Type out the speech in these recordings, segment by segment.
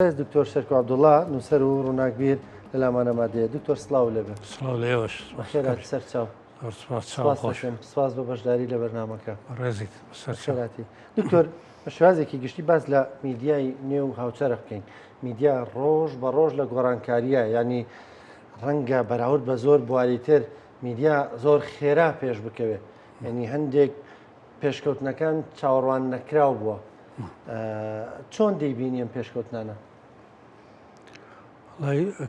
بەڕێز دکتۆر شێرکۆ عەبدوڵا نووسەر و ڕووناکبیر لە لامان ئامادەیە. دکتۆر سڵاو لێ بێ. سڵاو لە ئێوەش. بەخێرهاتی سەر چاو. زۆر سپاس چاو سپاس خۆش. دەکەم. سپاس بۆ بەشداری لە بەرنامەکە. بەڕێزیت سەر چاو. بەخێرهاتی. دکتۆر بە شێوازێکی گشتی باس لە میدیای نوێ و هاوچەرخ بکەین. میدیا ڕۆژ بە ڕۆژ لە گۆڕانکارییە، یانی ڕەنگە بەراورد بە زۆر بواری تر میدیا زۆر خێرا پێش بکەوێ. یانی هەندێک پێشکەوتنەکان چاوەڕوان نەکراو بووە. چۆن دەیبینی ئەم پێشکەوتنانە؟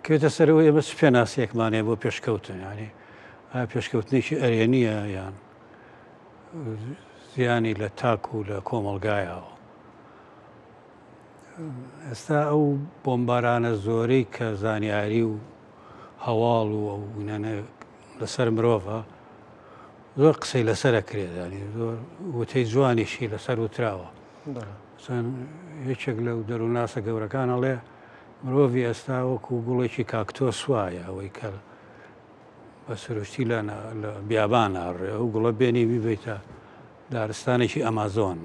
کەوێتە سەرەوە ئێمە چ پێناسەیەکمان هەیە بۆ پێشکەوتن ینی پێشکەوتنێکی ئەرێنیە یان زیانی لە تاک و لە کۆمەڵگایەوە ئێستا ئەو بۆمبارانە زۆرەی کە زانیاری و هەواڵ و ئەو لەسەر مرۆڤە زۆر قسەی لەسەر ئەکرێت ینی زۆر وتەی جوانیشی لەسەر وتراوە یەکێک لەو دەروونناسە گەورەکان ئەڵێ مرۆڤی ئێستا وەکو گوڵێکی کاکتۆس وایە ئەوەی کە بە سروشتی لە بیابان ئاڕێ ئەو گوڵە بێنی بیبیتە دارستانێکی ئەمازۆن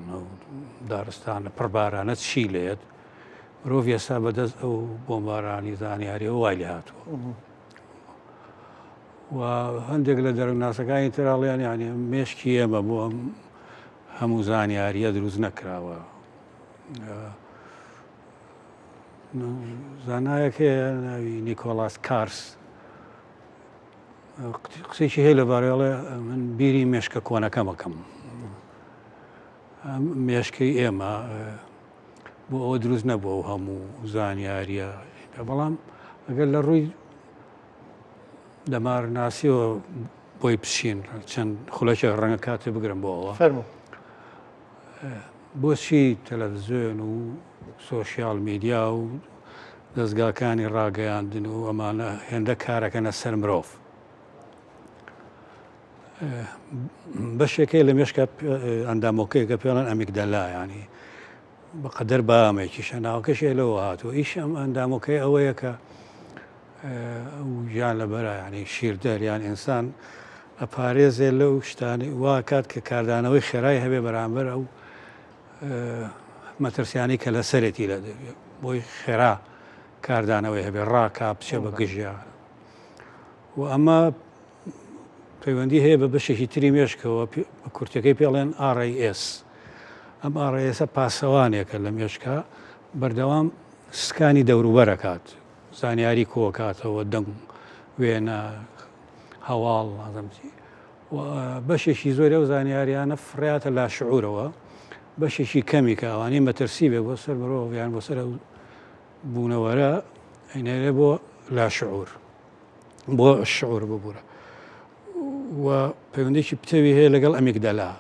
دارستانە پڕبارانە چی لێت مرۆڤ ئێستا بەدەست ئەو بۆمبارانی زانیاریەوە وای لێ هاتووە و هەندێک لە دەروونناسەکانی تر ئەڵێن یعنی مێشکی ئێمە بۆ ئەم هەموو زانیاریە دروست نەکراوە زانایەک هەیە ناوی نیکۆلاس کارس قسێکی هەیە لەبارەیڵێ من بیری مێشکە کۆنەکەمەکەم مێشکەی ئێمە بۆ ئەوە دروست نەبووە و هەموو زانیاریە بەڵام ئەگەر لە ڕووی دەمارناسیەوە بۆی بچین چەند خولەکێک ڕەنگە کاتێ بگرم بۆ ئەوە فەرموو بۆچی تەلەڤزیۆن و سۆشیال میدیا و دەستگاکانی ڕاگەیاندن و ئەمانە هێندە کارەکەنە سەر مرۆڤ بەشێکەی لە مێشکە ئەندامۆکەیەکە پێڵەن ئەمیگدەلا ینی بەقەدەر بامێکیشە ناوکەشی لەوە هاتووە ئیش ئەم ئەندامۆکەی ئەوەیە کە ئەو گیان لەبەرە یانی شیردەر یان ئینسان ئەپارێزێ لەو شتانی وا کات کە کاردانەوەی خێرای هەبێ بەرامبەر ئەو مەترسیانی کە لەسەرێتی لە بۆی خێرا کاردانەوەی هەبێ ڕاکا بچێ بە گژیا و ئەمە پەیوەندی هەیە بە بەشێکی تری مێشکەوە بە کورتەکەی پێڵێن RAS ئەم RAS پاسەوانێکە لە مێشکە بەردەوام سکانی دەوروبەرەکات زانیاری کۆکاتەوە دەنگ وێنە هەواڵ نازم چی بەشێکی زۆری ئەو زانیاریانە فڕاتە لا شعورەوە بەشێکی کەمی کە ئەوانەی مەترسی بێ بۆ سەر مرۆڤ یان بۆ سەر ئەو بوونەوەرە ئەینێرێ بۆ لا شعور بۆ شعور ببوورە و پەیوەندێکی پتەوی هەیە لەگەڵ ئەمیگدەلا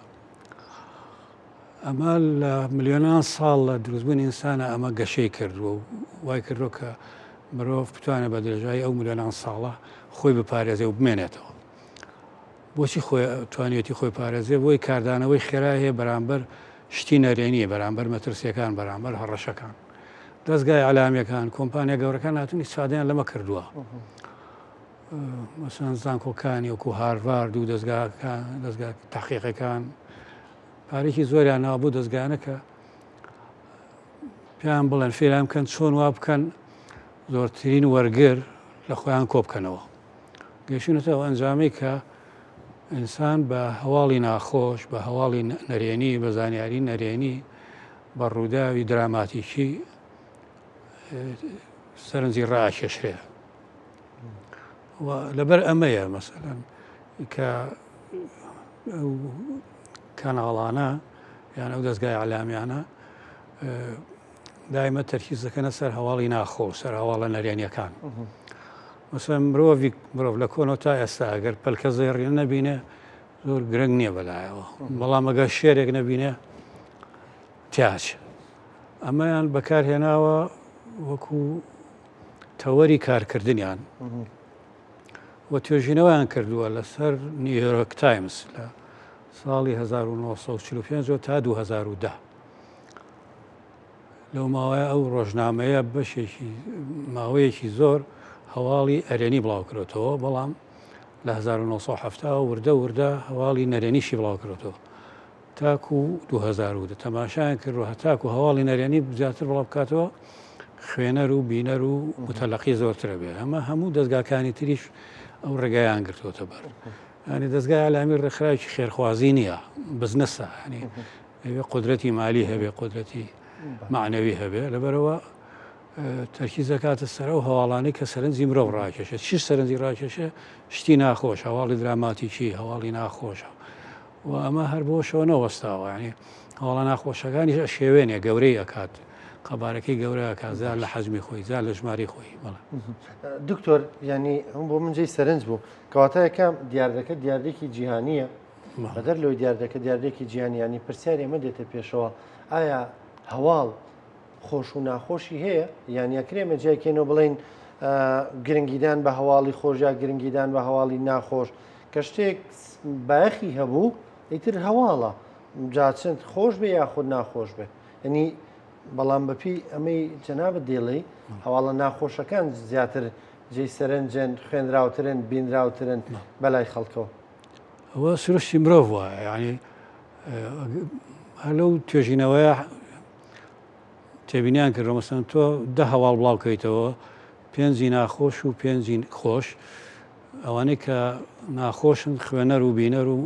ئەمە لە ملیۆنان ساڵ لە دروستبوونی ئینسانە ئەمە گەشەی کردووە و وای کردووە کە مرۆڤ بتوانێت بە درێژایی ئەو ملیۆنان ساڵە خۆی بپارێزێ و بمێنێتەوە. بۆچی خۆی توانیوێتی خۆی پارێزێ بۆی کاردانەوەی خێرای هەیە بەرامبەر شتی نەرێنی بەرامبەر مەترسیەکان بەرامبەر هەڕەشەکان دەستگای ئەلامیەکان کۆمپانیا گەورەکان هاتون ئیسفادەیان لەمە کردووە مەسەن زانکۆکانی وەکو هارڤارد و دەستگاکان دەستگا تحقیقەکان پارێکی زۆریان ناوە بۆ دەستگایانە کە پێیان بڵێن فێران بکەن چۆن وا بکەن زۆرترین وەرگر لە خۆیان کۆ بکەنەوە گەشتونەتە ئەو ئەنجامەی کە ئینسان بە هەواڵی ناخۆش بە هەواڵی نەرێنی بە زانیاری نەرێنی بە ڕووداوی دراماتیکی سەرنجی ڕاکێشرێ لەبەر ئەمەیە مەسەلەن کە ئەو کەناڵانە یان ئەو دەستگای علامیانە دایمە تەرکیز دەکەنە سەر هەواڵی ناخۆ سەر هەواڵە نەرێنیەکان مەسەن مرۆڤی مرۆڤ لە کۆنەوە تا ئێستا ئەگەر پەلکە زێڕینە نەبینێ زۆر گرنگ نییە بەلایەوە بەڵام ئەگەر شێرێک نەبینێ تیاچ ئەمەیان بەکارهێناوە وەکو تەوەری کارکردنیان و توێژینەوەیان کردووە لەسەر نیویۆرک تایمز لە ساڵی 1945 تا 2010 لەو ماوەیە ئەو ڕۆژنامەیە بەشێکی ماوەیەکی زۆر هەواڵی ئەرێنی بڵاوکرێتەوە بەڵام لە 1970 وردە وردە هەواڵی نەرێنیشی بڵاوکرێتەوە تاکو 2010 تەماشایان کرد و هەتاکو هەواڵی نەرێنی زیاتر بڵاو بکاتەوە. خوێنەر و بینەر و متەلەقی زۆرترە بێ ئەمە هەموو دەستگاکانی تریش ئەو ڕێگایان گرتووەتە بەر ینی دەستگای ئالامی ڕێکخراوێکی خێرخوازی نییە بزنسە ینی ئەوێ قدرەتی مالی هەبێ قدرەتی معنەوی هەبێ لەبەرەوە تەرکیز دەکاتە سەر ئەو هەواڵانەی کە سەرنجی مرۆڤ ڕاکێشێت چی سەرنجی ڕاکێشێ شتی ناخۆش هەواڵی دراماتیکی هەواڵی ناخۆشە و ئەمە هەر بۆ شەوە نەوەستاوە ینی هەواڵە ناخۆشەکانیش ئەشێوێنێ گەورەی ئەکات قەبارەکەی گەورە ئەکات زار لە حەجمی خۆی زار لە ژماری خۆی بەڵێ. دکتۆر ینی هەم بۆ من جێی سەرنج بوو کەواتە یەکەم دیاردەکە دیاردێکی جیهانیە بەدەر لەوەی دیاردەکە دیاردێکی جیهانی ینی پرسیاری ئەمە دێتە پێشەوە ئایا هەواڵ خۆش و ناخۆشی هەیە یان یەکرێ ئێمە جیای کەینەوە بڵێین گرنگیدان بە هەواڵی خۆش یا گرنگیدان بە هەواڵی ناخۆش کە شتێک بایەخی هەبوو ئیتر هەواڵە جا چەند خۆش بێ یاخود ناخۆش بێ ینی بەڵام بەپی ئەمەی جەنابەت دێڵێ هەواڵە ناخۆشەکان زیاتر جێی سەرنجن خوێنراوترن بینراوترن بەلای خەڵکەوە. ئەوە سروشتی مرۆڤ وایە یعنی هەر لەو توێژینەوەیە تێبینیان کردوە مەسەن تۆ دە هەواڵ بڵاو کەیتەوە پێنجی ناخۆش و پێنجی خۆش ئەوانەی کە ناخۆشن خوێنەر و بینەر و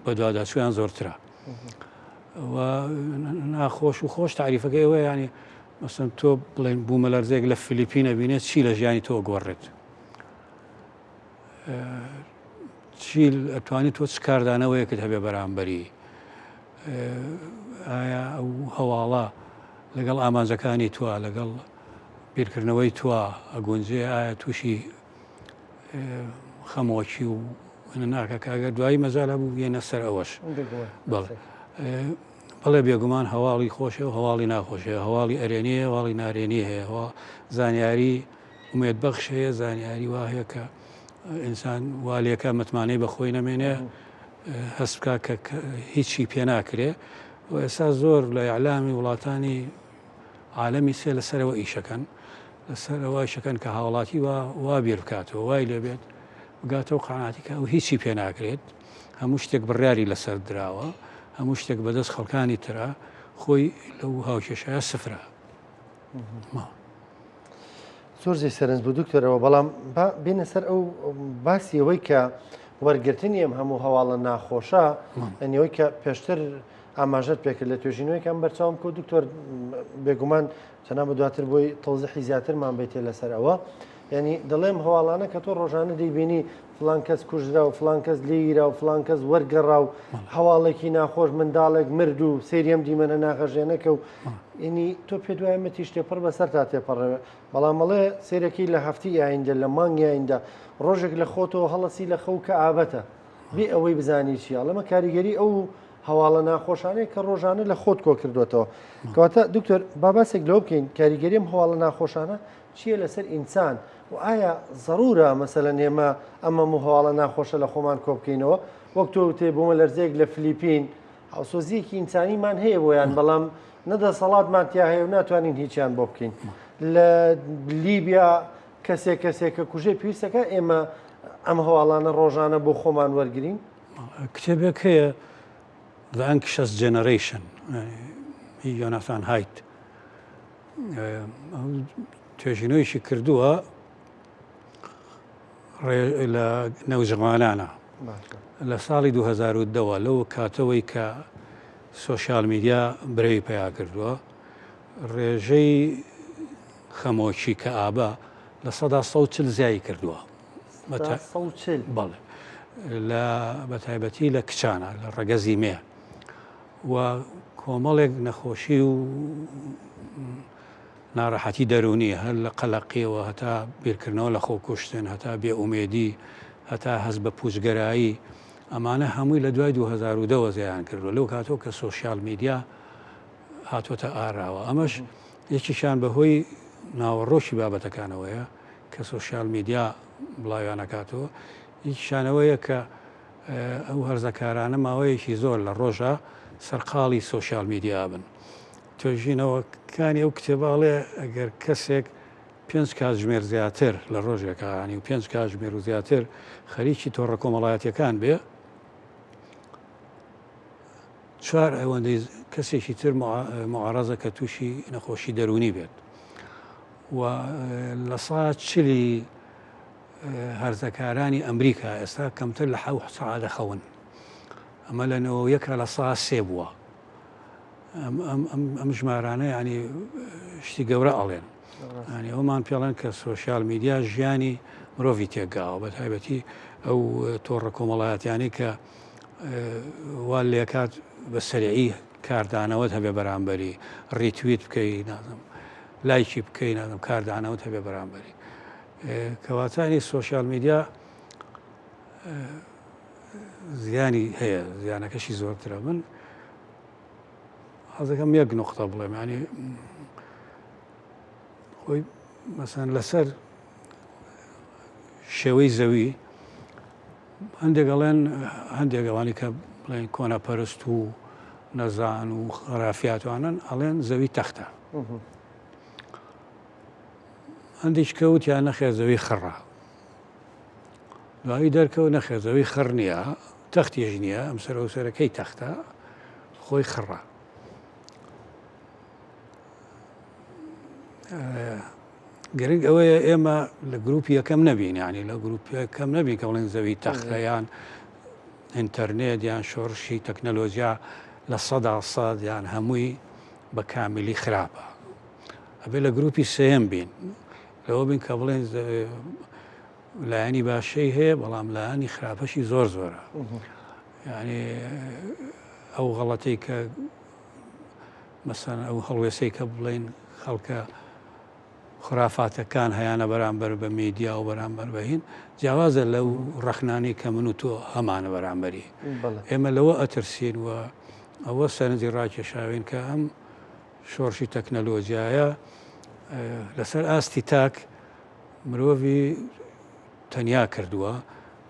بەدواداچویان زۆرترە و ناخۆش و خۆش تعریفەکەی ئەوە ینی مەسەن تۆ بڵێن بوومەلەرزێک لە فلیپینە بینێت چی لە ژیانی تۆ گۆڕێت چی ئەتوانی تۆ چ کاردانەوەیەکت هەبێ بەرامبەری ئایا ئەو هەواڵە لەگەڵ ئامانجەکانی تۆ لەگەڵ بیرکردنەوەی تۆ ئەگونجێ ئایا تووشی خەمۆکی و ناکە کاگە دوایی مەزالە بوو بێنە سەر ئەوەش بەڵێ بێگومان هەواڵی خۆشە و هەواڵی ناخۆشە هەواڵی ئەرێنی هەواڵی نارێنی هەیە زانیاری ئومێد بەخش هەیە زانیاری وا هەیە کە ئینسان وا لێکە متمانەی بە خۆی نەمێنێ هەست بکا کە هیچی پێ ناکرێ و ئێستا زۆر لە ئیعلامی وڵاتانی عالەمی سێ لەسەرەوە ئیشەکەن لەسەرەوە ئیشەکەن کە هاوڵاتی وا وا بیر بکاتەوە وای لێبێت بگاتەوە قەناعەتی کە ئەو هیچی پێ ناکرێت هەموو شتێک بڕیاری لەسەر دراوە هەموو شتێک بەدەست خەڵکانی ترە خۆی لەو هاوکێشەیە سفرە. زۆر جێی سەرنج بوو دکتۆر ئەوە بەڵام با بێنە سەر ئەو باسی ئەوەی کە وەرگرتنی ئەم هەموو هەواڵە ناخۆشە ئەنیەوەی کە پێشتر ئاماژەت پێکرد لە توێژینەوەی کەم بەرچاوم کە دکتۆر بێگومان جەنابت دواتر بۆی تەوزیحی زیاترمان بیتێ لەسەر ئەوە یعنی دەڵێم هەواڵانە کە تۆ ڕۆژانە دەیبینی فلان کەس کوژرا و فلان کەس لێگیرا و فلان کەس وەرگەڕا و هەواڵێکی ناخۆش منداڵێک مرد و سەیری ئەم دیمەنە ناخەژێنەکە و ینی تۆ پێ دوای ئەمە تیش تێپەڕ بەسەر تا تێپەڕێ بەڵام ئەڵێ سەیرەکەی لە هەفتی ئایندە لە مانگی ئایندە ڕۆژێک لە خۆتەوە هەڵەسی لە خەو کە ئابەتە بێ ئەوەی بزانی چیە ئەڵێمە کاریگەری ئەو هەواڵە ناخۆشانەیە کە ڕۆژانە لە خۆت کۆ کردوێتەوە کەواتە دکتۆر با باسێک لەوە بکەین کاریگەریم هەواڵە ناخۆشانە چییە لەسەر ئینسان و ئایا زەرورە مەسەلەن ئێمە ئەم هەموو هەواڵە ناخۆشە لە خۆمان کۆ بکەینەوە وەک تۆ وتێ بوومەلەرزەیەک لە فلیپین هاوسۆزیەکی ئینسانیمان هەیە بۆیان بەڵام نە دەسەڵاتمان تیا هەیە و ناتوانین هیچیان بۆ بکەین لە لیبیا کەسێک کەسێک کە کوژێ پێویستەکە ئێمە ئەم هەواڵانە ڕۆژانە بۆ خۆمان وەرگین کتێبێک هەیە The Anxious Generation هی یۆناثان هایت توێژینەوەیشی کردووە لە نەوجەوانانە لە ساڵی 2010ەوە لەو کاتەوەی کە سۆشیال میدیا برەوی پیا کردووە ڕێژەی خەمۆکی کە ئابە 140% زیایی کردووە بەڵێ لە بەتایبەتی لە کچانە لە ڕەگەزی مێ و کۆمەڵێک نەخۆشی و ناڕەحەتی دەروونی هەر لە قەلەقیەوە هەتا بیرکردنەوە لە خۆکوشتن هەتا بێ ئومێدی هەتا هەست بە پوچگەرایی ئەمانە هەمووی لە دوای 2010 وە زیان کردووە لەو کاتەوە کە سۆشیال میدیا هاتۆتە ئاراوە ئەمەش یەکێکیان بەهۆی ناوەڕۆکی بابەتەکانەوەیە کە سۆشیال میدیا بڵاویانەکاتەوە یەکیشانەوەیە کە ئەو هەرزەکارانە ماوەیەکی زۆر لە ڕۆژا سەرقاڵی سۆشیال میدیا بن. توێژینەوەکانی ئەو کتێبە ئەڵێ ئەگەر کەسێک پێنج کاتژمێر زیاتر لە ڕۆژێکا ینی و پێنج کاتژمێر و زیاتر خەریکی تۆڕە کۆمەڵایەتیەکان بێ چوار ئەوەندەی کەسێکی تر معارەزە کە تووشی نەخۆشی دەروونی بێت. و لە سا چلی هەرزەکارانی ئەمریکا ئێستا کەمتر لە حەو سەعات دەخەون. ئەمە لە نەوەیەکە لە سا سێ بووە. ئەم ژمارانە ینی شتی گەورە ئەڵێن. ینی ئەومان پێڵێن کە سۆشیال میدیا ژیانی مرۆڤی تێکگاوە بە تایبەتی ئەو تۆڕە کۆمەڵایەتیانی کە وا لێکات بە سەریعی کاردانەوەت هەبێ بەرامبەری retweet بکەی نازم لایکی بکەی نازم کاردانەوەت هەبێ بەرامبەری کەواتانی سۆشیال میدیا زیانی هەیە زیانەکەشی زۆرترە من حەزەکەم یەک نقطە بڵێم ینی خۆی مەسەن لەسەر شێوەی زەوی هەندێک ئەڵێن هەندێک ئەوانی کە بڵێن کۆنەپەرست و نەزان و خرافیاتوانن ئەڵێن زەوی تەختە هەندێک کەوتیان نەخێر زەوی خڕە دوایی دەرکەوت نەخێر زەوی خڕ نییە تەختیش نییە ئەم سەر و سەرەکەی تەختە خۆی خڕە گرنگ ئەوەیە ئێمە لە گروپی یەکەم نەبین یانی لە گروپی یەکەم نەبین کە بڵێن زەوی تەختە یان ئینتەرنێت یان شۆڕشی تەکنەلۆجیا 100% یان هەمووی بە کامیلی خراپە ئەبێ لە گروپی سێم بین لەوە بین کە بڵێن لایەنی باشەی هەیە بەڵام لایەنی خراپەشی زۆر زۆرە یعنی ئەو غەڵەتەی کە مەسەن ئەو هەڵوێسەی کە بڵێن خەڵکە خورافاتەکان هەیانە بەرامبەر بە میدیا و بەرامبەر بە هین جیاوازە لەو ڕەخنانەی کە من و تۆ هەمانە بەرامبەری. ئێمە لەوە ئەترسین و ئەوە سەرنجی ڕاکێشاوین کە ئەم شۆڕشی تەکنەلۆجیایە لەسەر ئاستی تاک مرۆڤی تەنیا کردووە،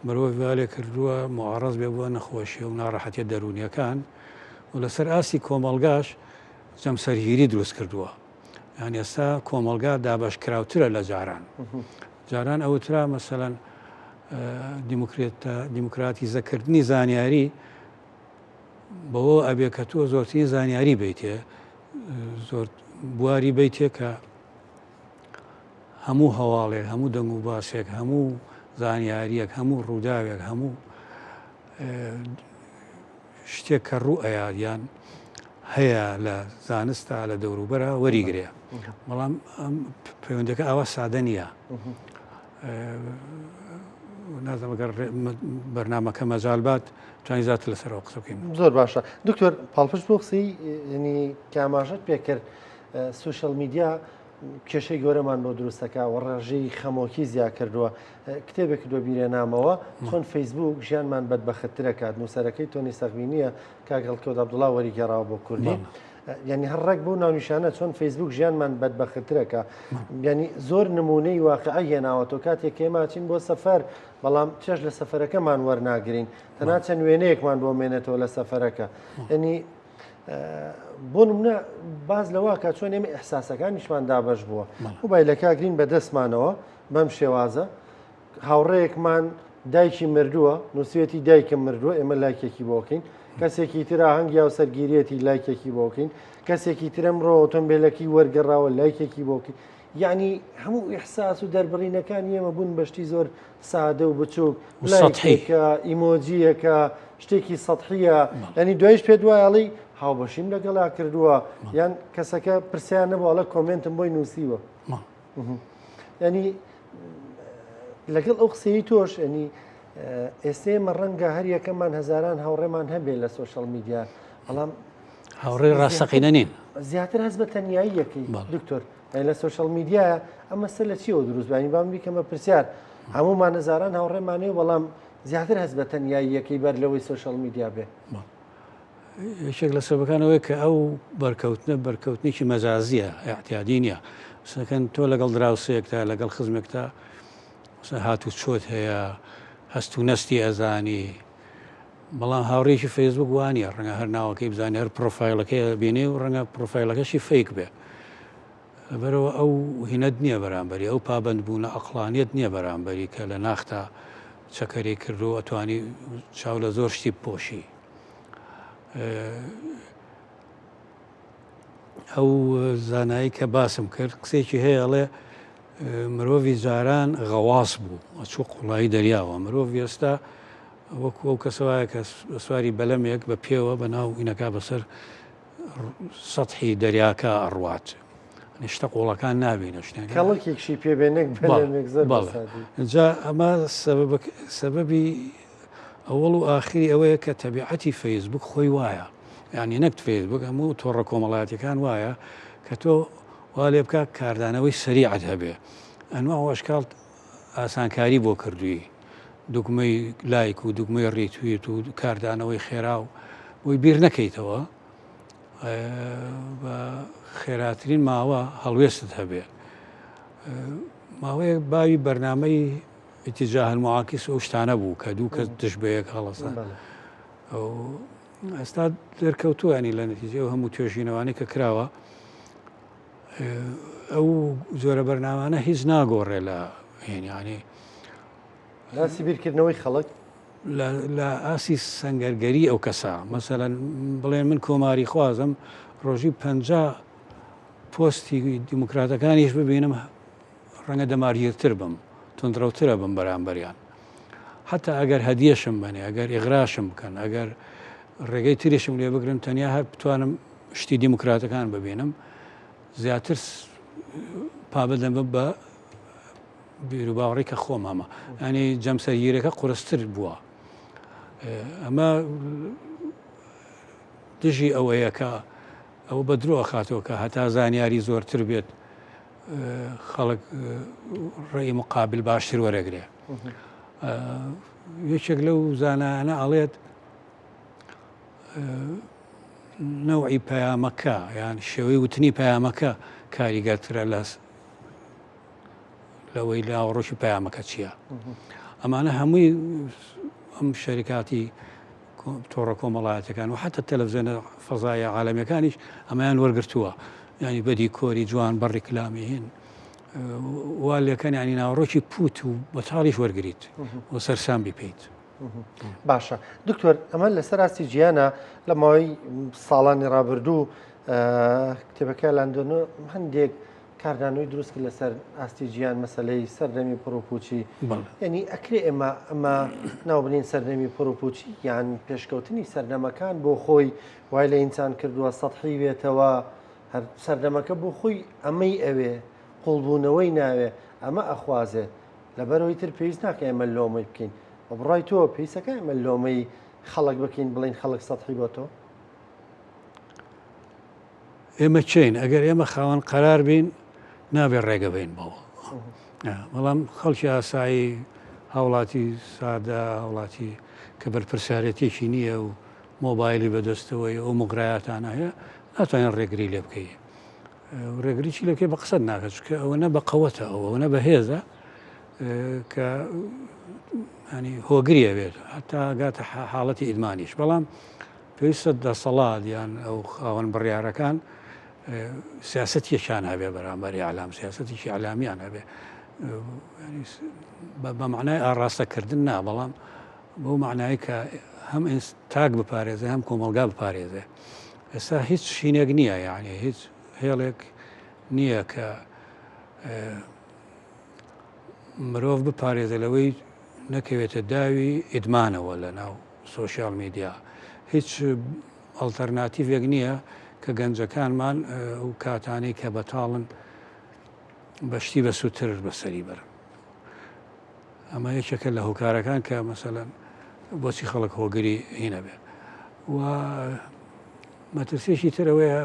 مرۆڤی وا لێ کردووە موعەڕەز بێ بۆ نەخۆشی و ناڕەحەتیە دەروونیەکان و لەسەر ئاستی کۆمەڵگاش جەمسەرگیری دروست کردووە. یان ئێستا کۆمەڵگا دابەشکراوترە لە جاران. جاران ئەوترا مەسەلەن دیموکراتیزەکردنی زانیاری بەوە ئەبێ کە تۆ زۆرترین زانیاری بیتێ زۆر بواری بیتێ کە هەموو هەواڵێک هەموو دەنگ و باسێک هەموو زانیاریەک هەموو ڕووداوێک هەموو شتێک کە ڕوو ئەیات یان هەیە لە زانستا لە دەوروبەرا وەریگرێ بەڵام ئەم پەیوەندەکە ئاوا سادە نییە نازانم گەر بەرنمەکە مەجال بات توانی زیاتر لەسەرەوە قسە بکەین زۆر باشە دکتۆر پاڵپشت بۆ قسەی ینی کە ئاماژەت پێکرد سوشل میدیا کێشەی گەورەمان بۆ دروست دەکا و ڕێژەی خەمۆکی زیا کردووە کتێبێک کردووە بیرێنامەوە چۆن فەیسبوک ژیانمان بەدبەختترەکات نووسەرەکەی تۆنی سەغبینیە کاک هەڵکەوت عەبدوڵا وەریگێڕاوە بۆ کوردی یعنی هەر ڕێک بۆ ناونیشانە چۆن فەیسبوک ژیانمان بەدبەختترەکە یعنی زۆر نمونەی واقعی هێناوەتەوە کاتێک ئێمە چین بۆ سەفەر بەڵام چێژ لە سەفەرەکەمان وەرناگرین تەنها چەند وێنەیەکمان بۆ مێنێتەوە لە سەفەرەکە یعنی بۆ نمونە باز لەوە کە چۆن ئێمە ئیحساسەکانیشمان دابەش بووە مۆبایلەکە گرین بە دەستمانەوە بەم شێوازە هاوڕێیەکمان دایکی مردووە نووسێتی دایکم مردووە ئێمە لایکێکی بۆکەین کەسێکی تر ئاهەنگ یاوسەرگیریەتی لایکێکی بۆکەین کەسێکی ترم ڕۆ ئۆتۆمبیلەکی وەرگەڕاوە لایکێکی بۆکەین یعنی هەموو ئیحساس و دەربڕینەکانی ئێمە بوون بە شتی زۆر سادە و بچووک لایکێکە ئیمۆجیەکە شتێکی سەحیە ینی دوایش پێ دوایڵی هاوبەشیم لەگەڵا کردووە یان کەسەکە پرسیان نەبوو ئەڵە comment م بۆی نووسیوە ینی لەگەڵ ئەو قسەی تۆش ینی ئێستێ ئێمە ڕەنگە هەر یەکەمان هەزاران هاوڕێمان هەبێ لە سۆشیال میدیا بەڵام هاوڕێی ڕاستەقینە نین. زیاتر هەست بە تەنیایی یەکەی دکتۆر لە سۆشیال میدیایە ئەمە سەر لە چیەوە دروست بانی بام بیکەمە پرسیار هەموومان هەزاران هاوڕێمانەیە بەڵام زیاتر هەست بە تەنیایی یەکەی بەر لەوەی سۆشیال میدیا بێ. یەکێک لە سەبەکان ئەوەیە کە ئەو بەرکەوتنە بەرکەوتنێکی مەجازیە اعتیادی نییە سەکەن تۆ لەگەڵ دراوسێکتا لەگەڵ خزمێکتا هات و چۆت هەیە هەست و نەستی ئەزانی بەڵام هاوڕێکی فەیسبوک وانە ڕەنگە هەر ناوەکەی بزانانی هەر پرۆفایلەکەی بینێ و ڕەنگە پرۆفایلەکەشی fake بێ لەبەرەوە ئەو هینەت نییە بەرامبەری ئەو پابند بوونە ئەقلانیت نییە بەرامبەری کە لە ناختا چەکەری کردو ئەتوانی چاو لە زۆر شتی بپۆشی ئەو زانایی کە باسم کرد قسێکی هەیە ئەڵێ. مرۆڤی جاران غەواس بوو ئەچوو قوڵایی دەریاوە مرۆڤ ئێستا وەکو ئەو کەسە وایە کە سواری بەلەمێک بە پێوە بە ناو ئینەکە بەسەر سەحی دەریاکە ئەڕوات شتە قوڵەکان نابینە شتێک کەڵکێکشی پێ بێ نەک بەلەمێک زۆر جا ئەمە سەبەبی ئەوەڵ و ئاخری ئەوەیە کە تەبیعەتی فەیسبوک خۆی وایە یعنی نەک فەیسبوک هەموو تۆڕە کۆمەڵایەتەکان وایە کە تۆ وا لێ بکە کاردانەوەی سەریعت هەبێ ئەنوا وەشکاڵ ئاسانکاری بۆ کردووی دوگمەی لایک و دوگمەی ڕیتویت و کاردانەوەی خێرا و بۆی بیر نەکەیتەوە بە خێراترین ماوە هەڵوێستت هەبێ ماوەیەک باوی بەرنمەی اتجاه المعاکس ئەو شتانە بوو کە دوو کەس دژ بە یەک هەڵەسان ئەو ئێستا دەرکەوتووە ینی لە نەتیجەی ئەو هەموو توێژینەوانەی کە کراوە ئەو جۆرە بەرنامانە هیچ ناگۆڕێ لە هێنیانی لاسی بیرکردنەوەی خەڵک لە ئاسی سەنگەرگەری ئەو کەسە مەسەەن بڵێن من کۆماری خوازم ڕۆژی پ پۆستی دیموکراتەکانیش ببینم ڕەنگە دەمارگیرتر بم، توندڕەوترە بم بەرامبەریان. حەتا ئەگەر هەدیەشم بەنێ، ئەگەر ئیغراشم بکەن، ئەگەر ڕێگەی تریشم لێ بگرن، تەنیا هەر بتوانم شتی دیموکراتەکان ببینم، زیاتر پابەند بم بە بیروباوەڕی کە خۆم هەمە. یانی جەمسەرگیرەکە قورستر بووە. ئەمە دژی ئەوەیە کە ئەوە بە درۆ ئەخاتەوە کە هەتا زانیاری زۆرتر بێت خەڵک ڕێی مقابل باشتر وەرەگرێ یەکێک لەو زانایانە ئەڵێت نەوعی پەیامەکە یان شێوەی وتنی پەیامەکە کاریگەرترە لە لەوەی لاوەڕۆکی پەیامەکە چییە ئەمانە هەمووی ئەم شەریکاتی تۆڕە کۆمەڵایەتەکان و حتا تەلەڤزیۆنە فەزایە عالەمیەکانیش ئەمەیان وەرگرتووە ینی بە دیکۆری جوان بە ڕیکلامی هین وا لەکەن ینی ناوەڕۆکی پوت و بەتاڵیش وەرگریت و سەرسام بیپیت. باشە دکتۆر ئەمە لەسەر ئاستی جیانە لە ماوەی ساڵانی ڕابردوو کتێبەکە لاندۆن هەندێک کاردانەوەی دروست کرد لەسەر ئاستی جیهان مەسەلەی سەردەمی پڕوپوچی یعنی ئەکرێ ئێمە ئەمە ناو بنین سەردەمی پڕوپوچی یان پێشکەوتنی سەردەمەکان بۆ خۆی وای لە ئینسان کردووە سەحی بێتەوە هەر سەردەمەکە بۆ خۆی ئەمەی ئەوێ قوڵبوونەوەی ناوێ ئەمە ئەخوازێ لەبەرەوەی تر پێویست ناکە ئێمە لۆمەی بکەین بە بڕای تۆ پێویستەکە ئێمە لۆمەی خەڵک بکەین بڵین خەڵک سەحی بۆ تۆ ئێمە کێین؟ ئەگەر ئێمە خاوەن قەرار بین نابێ ڕێگە بین بەوە. بەڵام خەڵکی ئاسایی هاوڵاتی سادە هاوڵاتی کە بەرپرسیارەتێکی نییە و مۆبایلی بەدەستەوەی ئەو مغرایاتانە هەیە ناتوانین ڕێگری لێ بکەی ڕێگریی لەکەی بە قسەت ناکە چکە ئەوە نە بە قەوەتە ئەوە نە بەهێزە کە ینی هۆگریە بێت هەتا گاتە حاڵەتی ئیدمانیش بەڵام پێویستە دەسەڵات یان ئەو خاوەن بڕیارەکان سیاسەتێکیان هەبێ بەرامبەر ئیعلام، سیاسەتێکی ئیعلامیان هەبێ. بە معنای ئاڕاستەکردن نا، بەڵام بەو معنای کە هەم تاک بپارێزێ هەم کۆمەڵگا بپارێزێ. ئێستا هیچ شینێک نییە یعنی هیچ هێڵێک نییە کە مرۆڤ بپارێزە لەوەی نەکەوێتە داوی ئیدمانەوە لە ناو سۆشیال میدیا هیچ ئەڵتەرناتیڤێک نییە کە گەنجەکانمان ئەو کاتانەی کە بەتاڵن بە شتی بەسوودتر بەسەری بەرن. ئەمە یەکێکە لە هۆکارەکان کە مەسەلەن بۆچی خەڵک هۆگری هینە بێ و مەترسیەکی تر ئەوەیە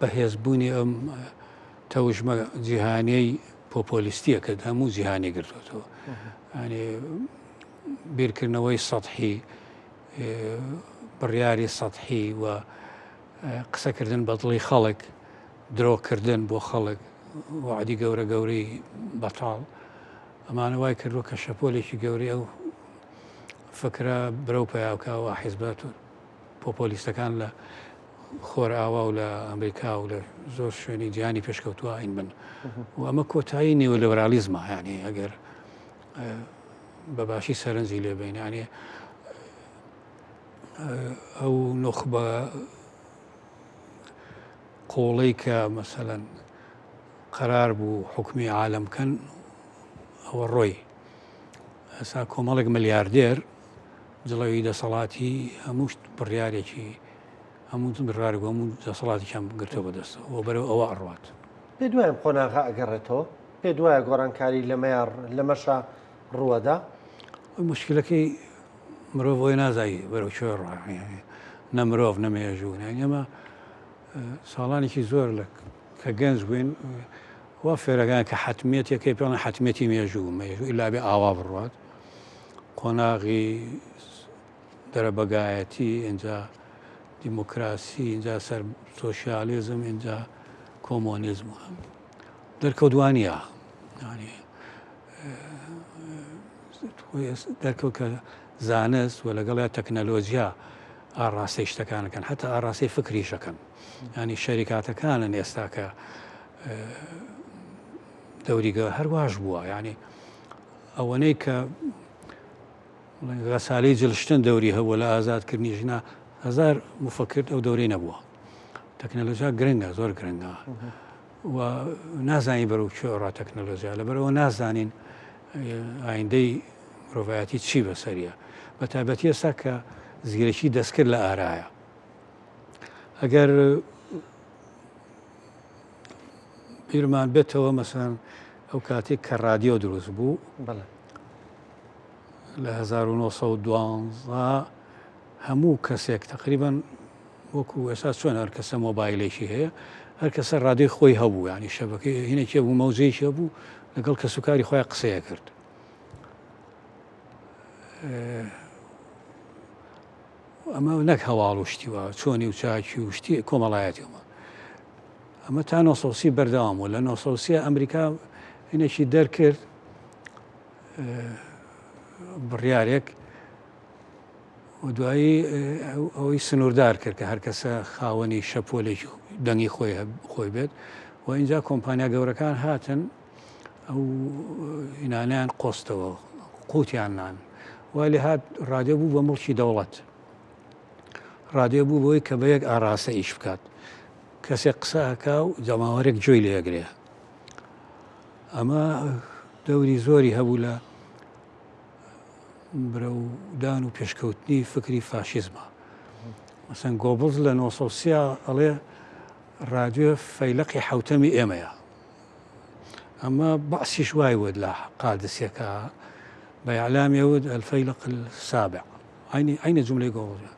بەهێزبوونی ئەم تەوژمە جیهانیەی پۆپۆلیستیە کە هەموو جیهانی گرتوێتەوە ینی بیرکردنەوەی سەحی بڕیاری سەحی و قسەکردن بە دڵی خەڵک درۆکردن بۆ خەڵک وعدی گەورە گەورەی بەتاڵ ئەمانە وای کردووە کە شەپۆلێکی گەورەی ئەو فکرە برەو پیاوکەوە حیزبات پۆپۆلیستەکان لە خۆرئاوا و لە ئەمریکا و لە زۆر شوێنی جیهانی پێشکەوتووە ئاین بن و ئەمە کۆتایی نیۆلیبرالیزمە یعنی ئەگەر بە باشی سەرنجی لێ بین یعنی ئەو نوخبە قوڵەی کە مەسەلەن. قەرار بوو حکومی عالەم بکەن ئەوە ڕۆی. ئێستا کۆمەڵێک ملیاردێر جڵەوی دەسەڵاتی هەموو بڕیارێکی هەموو بڕارێک و هەموو دەسەڵاتێکیان گرتووە بەدەستەوە و بەرەو ئەوە ئەڕوات. پێت وایە ئەم قۆناغە ئەگەڕێتەوە؟ پێت وایە گۆڕانکاری لەمەیا لەمەشا ڕووەدا؟ مشکلەکەی مرۆڤ ئەوەی نازای بەرەو کوێ ڕوا، نە مرۆڤ نە مێژوو. ئێمە ساڵانێکی زۆر لە کە گەنج بووین وا فێرەکان کە حتمیەتێکەی پێڵێن حتمیەتی مێژوو، مێژوو ئیلا بێ ئاوا بڕوات، قۆناغی دەرەبەگایەتی، ئینجا دیموکراسی، ئینجا سەر سۆسیالیزم، ئینجا کۆمۆنیزم. دەرکەوت وانە، دەرکەوت کە زانست و لەگەڵیا تەکنەلۆجیا ئاڕاستەی شتەکانەکەن، حتا ئاڕاستەی فکریشەکەن. ینی شەریکاتەکانن ئێستا کە دەوریگە هەرواش بووە، ینی ئەوەنەی کە غەسالەی جلشتن دەوری هەبووە لە ئازادکردنی ژنا، هەزار مفکرد ئەو دەورەی نەبووە. تەکنەلۆژیا گرنگە، زۆر گرنگە و نازانین بەرەو کوێ ڕا تەکنەلۆژیا، لەبەرەوە نازانین ئایندەی مرۆڤایەتی چی بەسەریە، بە تایبەتی ئێستا کە زیرەکی دەستکرد لە ئارایە. ئەگەر بیرمان بێتەوە مەسەن ئەو کاتێک کە رادیۆ دروست بوو لە 1912 هەموو کەسێک تقریبان وەکو ئێستا چۆن هەر کەسە مۆبایلێکی هەیە هەر کەسە رادیۆی خۆی هەبوو، ینی شەبەکەی هینێکی بوو مەوزەیەکی هەبوو لەگەڵ کەسوکاری خۆیان قسەیە کرد. ئەمە نەک هەواڵ و شتی وا چۆنی و چاکی و شتی کۆمەڵایەتی ئەمە ئەمە تا 930 بەردەوام بوو. لە 930 ئەمریکا هینێکی دەرکرد بڕیارێک و دوایی ئەوەی سنووردار کرد کە هەر کەسە خاوەنی شەپۆلێکی دەنگی خۆی خۆی بێت و اینجا کۆمپانیا گەورەکان هاتن ئەو هینانیان قۆستەوە قوتیان نان وا لێ هات ڕادیۆ بوو بە مڵکی دەوڵەت. ڕادیۆ بوو بەوەی کە بە یەک ئاڕاستە ئیش بکات، کەسێک قسە ئەکا و جەماوەرێک گوێی لێ ئەگرێ. ئەمە دەوری زۆری هەبوو لە برەودان و پێشکەوتنی فکری فاشیزمە. مەسەن گۆبڵز لە 930 ئەڵێ ڕادیۆ فەیلەقی حەوتەمی ئێمەیە. ئەمە بەعسیش وای وت لە قادسیەکە بە ئیعلامی وت الفیلق السابع، عینە جملەی گۆبڵز.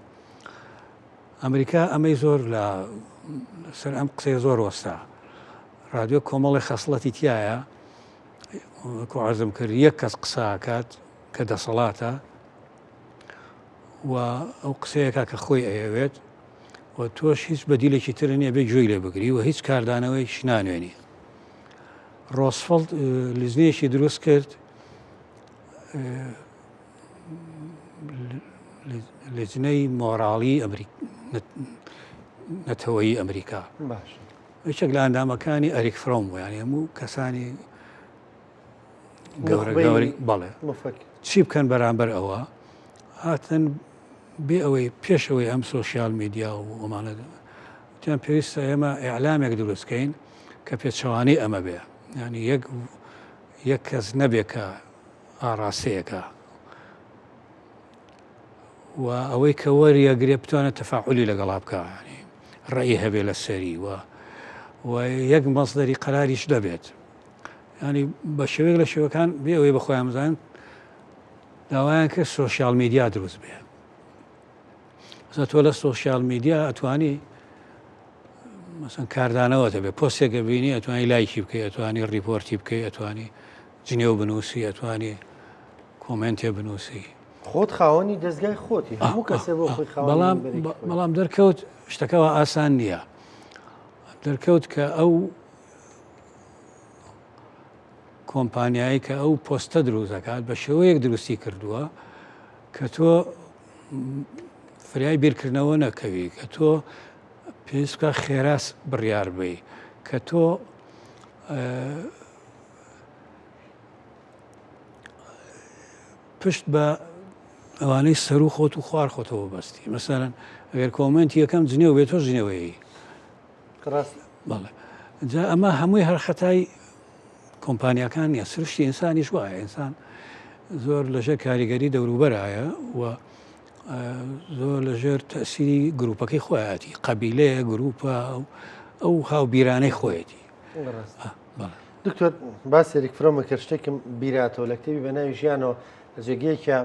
ئەمریکا ئەمەی زۆر لە سەر ئەم قسەیە زۆر وەستا. رادیۆ کۆمەڵی خەسڵەتی تایە، وەکو عەرزم کرد یەک کەس قسە ئەکات کە دەسەڵاتە و ئەو قسەیەکە کە خۆی ئەیەوێت و تۆش هیچ بەدیلێکی تر نییە بێ گوێی لێ بگری و هیچ کاردانەوەیەکیش نانوێنی. ڕۆسفڵد لیژنەیەکی دروست کرد لیژنەی مۆراڵی نەتەوەیی ئەمریکا. باش. یەکێک لە ئەندامەکانی ئەریک فرۆم بوو، یانی هەموو کەسانی گەورە گەوری بەڵێ چی بکەن بەرامبەر ئەوە هاتن بێ ئەوەی پێش ئەوەی ئەم سۆشیال میدیا و ئەمانە وتیان پێویستە ئێمە ئیعلامێک دروست کەین کە پێچەوانەی ئەمە بێ، یعنی یەک یەک کەس نەبێ کە ئاڕاستەیەکە و ئەوەی کە وەریەگرێ بتوانێت تەفاعولی لەگەڵا بکە، یعنی ڕێی هەبێ لە سەری و و یەک مەصدەری قەراریش دەبێت. ینی بە شێوەیەک لە شێوەکان بێ ئەوەی بە خۆیان بزانن داوایان کرد سۆشیال میدیا دروست بێ. مەسەن تۆ لە سۆشیال میدیا ئەتوانی مەسەن کاردانەوە دەبێت، پۆستێکە بینی ئەتوانی لایکی بکەی، ئەتوانی report ی بکەی، ئەتوانی جنێو بنووسی، ئەتوانی comment ێ بنووسی. خۆت خاوەنی دەستگای خۆتی، هەموو کەسێ بۆ خۆی خاوەنی مینبەرێکی خۆیە. بەڵام دەرکەوت شتەکەەوە ئاسان نییە. دەرکەوت کە ئەو کۆمپانیایی کە ئەو پۆستە دروست دەکات بە شێوەیەک دروستی کردووە کە تۆ فریای بیرکردنەوە نەکەوی، کە تۆ پێویست بکە خێراس بڕیار بی، کە تۆ پشت بە ئەوانەی سەرو خۆت و خوار خۆتەوە بەستی. مەسەرەن ئەگەر comment ی یەکەم جنێو بێت تۆ جنێوەیە. ڕاست. بەڵێ. جا ئەمە هەمووی هەر خەتای کۆمپانیاکان نیە، سروشتی ئینسانیش وایە، ئینسان زۆر لەژێر کاریگەری دەوروبەرایە و زۆر لەژێر تەسیری گروپەکەی خۆیەتی، قەبیلەیە، گروپە، ئەو هاوبیرانەی خۆیەتی. دکتۆر باسی ئێریک فرۆم کرد، شتێکم بیراتەوە لە کتێبی بە ناوی ژیانەوە لە جێگەیەکە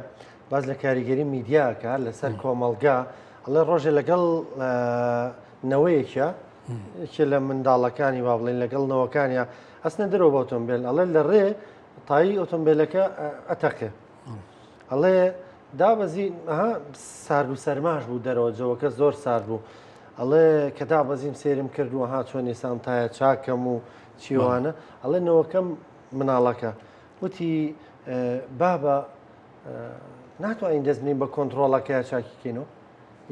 باس لە کاریگەری میدیاکە لەسەر کۆمەڵگا، ئەڵێ ڕۆژێ لەگەڵ نەوەیەکە یەکێ لە منداڵەکانی با بڵێین لەگەڵ نەوەکانیا ئەچنە دەرەوە بە ئۆتۆمبێل، ئەڵێ لە ڕێ تایی ئۆتۆمبێلەکە ئەتەقێ، ئەڵێ دابەزی سارد و سەرماش بوو دەرەوە، جەوەکە زۆر سارد بوو، ئەڵێ کە دابەزیم سێرم کرد و ها چۆن ئێسان تایە چاکەم و چیوانە، ئەڵێ نەوەکەم مناڵەکە وتی بابە ناتوانین دەست بنین بە کۆنتترۆڵەکەی چاکیکەینەوە.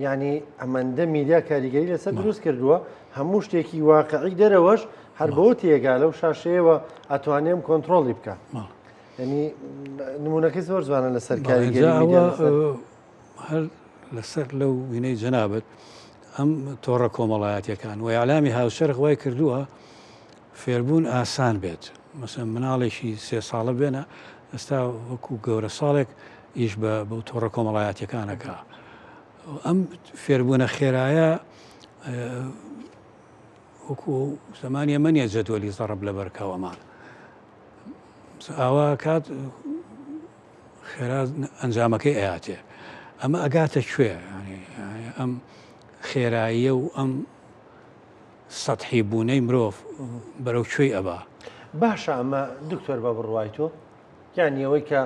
یعنی ئەمەندە میدیا کاریگەری لەسەر دروست کردووە، هەموو شتێکی واقعی دەرەوەش هەر بەوە تێگا لەو شاشەیەوە ئەتوانێم کۆنتترۆڵی بکە. ینی نمونونەکەی زۆر جوانە لەسەر کاریگەری هەر لەسەر لەو وینەی جەنابەت ئەم تۆڕە کۆمەڵایەتەکان و ئیعلامی هاوچەرخ وای کردووە فێربوون ئاسان بێت مەسەن مناڵێکی سێ ساڵە بێنە ئێستا وەکو گەورە ساڵێک ئیش بە بەو تۆڕە کۆمەڵایەتیەکانەکە ئەم فێربوونە خێرایە وەکو زمانی ئەمە نیە جەدوەلی زەڕب لە بەرکەوەمان ئاوا کات خێرا ئەنجامەکەی ئەیاتێ ئەمە ئەگاتە کوێ ئەم خێراییە و ئەم سەتحی بوونەی مرۆڤ بەرەو کوێی ئەبا؟ باشە ئەمە دکتۆر بە بڕوای تۆ یانی ئەوەی کە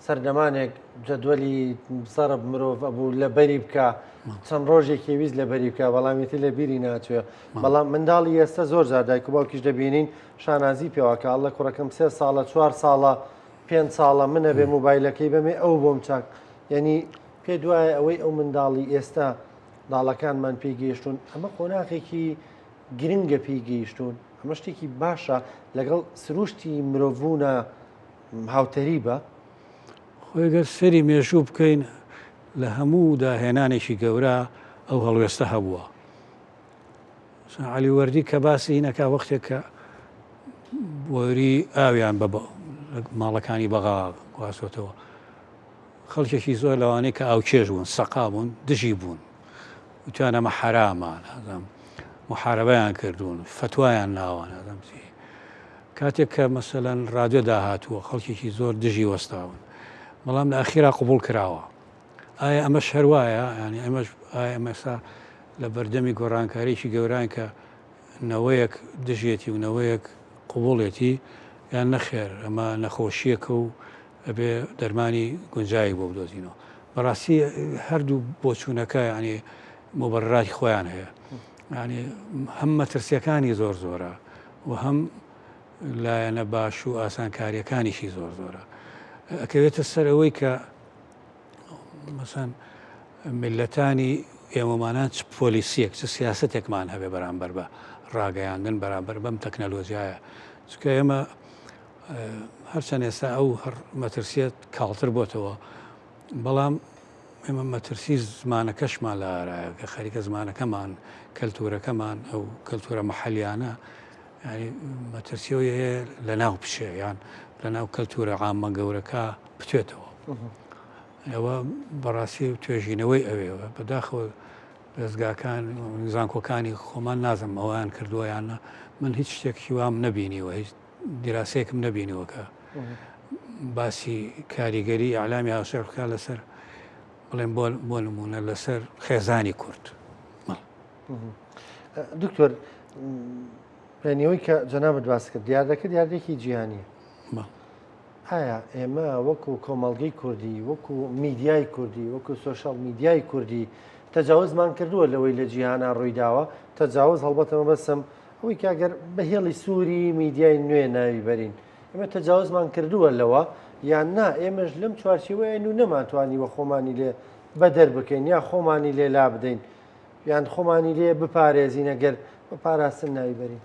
سەردەمانێک جەدوەلی زەڕب مرۆڤ ئەبوو لە بەری بکە چەند ڕۆژێکی ویست لە بەری بکە بەڵام ئیتر لە بیری ناچێ بەڵام منداڵی ئێستا زۆر جار دایک و باوکیش دەبینین شانازی پێواکە ئەڵێ کوڕەکەم سێ ساڵە چوار ساڵە پێنج ساڵە منە بێ مۆبایلەکەی بەمێ ئەو بۆم چاک یعنی پێ دوایە ئەوەی ئەو منداڵی ئێستا منداڵەکانمان پێی گەیشتوون ئەمە قۆناغێکی گرنگە پێی گەیشتوون ئەمە شتێکی باشە لەگەڵ سروشتی مرۆڤبوونە هاوتەریبە. خۆی گەر سەیری مێژوو بکەین لە هەموو داهێنانێکی گەورە ئەو هەڵوێستە هەبووە. عەلی وەردی کە باسی هینەکە وەختێک کە بۆری ئاویان بە ماڵەکانی بەغا گواستۆتەوە خەڵکێکی زۆر لەوانەی کە ئاوکێش بوون سەقا بوون دژی بوون وتیان ئەمە حەرامە نازانم محاربەیان کردوون فەتوایان ناوە نازانم چی کاتێک کە مەسەلەن رادیۆ داهاتووە خەڵکێکی زۆر دژی وەستاون بەڵام لە ئەخیرا قبوڵ کراوە ئایا ئەمەش هەر وایە یانی ئەمەش ئایا ئەمە ئێستا لە بەردەمی گۆڕانکاریی گەوران کە نەوەیەک دژیەتی و نەوەیەک قبوڵێتی یان نەخێر ئەمە نەخۆشییەکە و ئەبێ دەرمانی گونجاوی بۆ بدۆزینەوە. بەڕاستی هەردوو بۆچوونەکە یانی موبەرراتی خۆیان هەیە. یانی هەم مەترسیەکانی زۆر زۆرە و هەم لایەنە باش و ئاسانکاریەکانیشی زۆر زۆرە. ئەکەوێتە سەر ئەوەی کە مەسەن میللەتانی ئێمەمانان چ پۆلیسیەک چ سیاسەتێکمان هەبێ بەرامبەر بە ڕاگەیاندن بەرامبەر بەم تەکنەلۆجیایە چونکە ئێمە هەرچەند ئێستا ئەو هەر مەترسیە کاڵتر بۆتەوە بەڵام ئێمە مەترسی زمانەکەشمان لە ئارایە کە خەریکە زمانەکەمان کەلتورەکەمان ئەو کەلتورە محلیانە ینی مەترسیەوەی هەیە لە ناو بچێ یان لە ناو کەلتورە عامە گەورەکە بتوێتەوە ئەوە بەڕاستی توێژینەوەی ئەوێەوە بەداخەوە دەزگاکان زانکۆکانی خۆمان نازم ئەویان کردووە یان من هیچ شتێکی وام نەبینیوە هیچ دیراسەیەکم نەبینیوە کە باسی کاریگەری ئیعلامی هاوچەرخ بکات لەسەر بڵێن بۆ بۆ نمونە لەسەر خێزانی کورد. دکتۆر پێنیەوەی کە جەنابت باس کرد دیاردەکە دیاردێکی جیهانیە ئایا ئێمە وەکو کۆمەڵگەی کوردی وەکو میدیای کوردی وەکو سۆشیال میدیای کوردی تەجاوزمان کردووە لەوەی لە جیهانا ڕوویداوە تەجاوز هەڵبەتە مەبەستم ئەوەی کە گەر بە هێڵی سووری میدیای نوێ ناوی بەرین ئێمە تەجاوزمان کردووە لەوە یان نا ئێمەش لەم چوارچێوەیەن و نەمانتوانیوە خۆمانی لێ بەدەر بکەین یا خۆمانی لێ لا بدەین یان خۆمانی لێ بپارێزین ئەگەر بە پاراستن ناوی بەرین.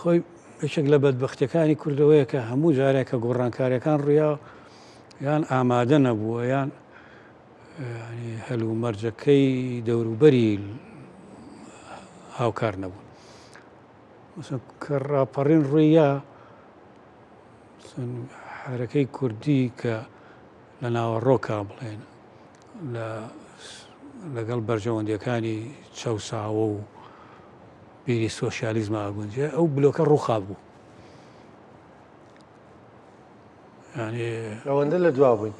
خۆی یەکێک لە بەدبەختیەکانی کوردەوەیە کە هەموو جارێک کە گۆڕانکاریەکان ڕوویا یان ئامادە نەبووە یان هەلومەرجەکەی دەوروبەری هاوکار نەبوون. کە ڕاپەڕین ڕووییا حەرەکەی کوردی کە لە ناوەڕۆکا بڵێن لە لەگەڵ بەرژەوەندیەکانی چەوساوە و بیری سۆسیالیزم ئاگونجێ ئەو بلۆکە ڕووخا بوو. ینی ئەوەندە لە دوا بووین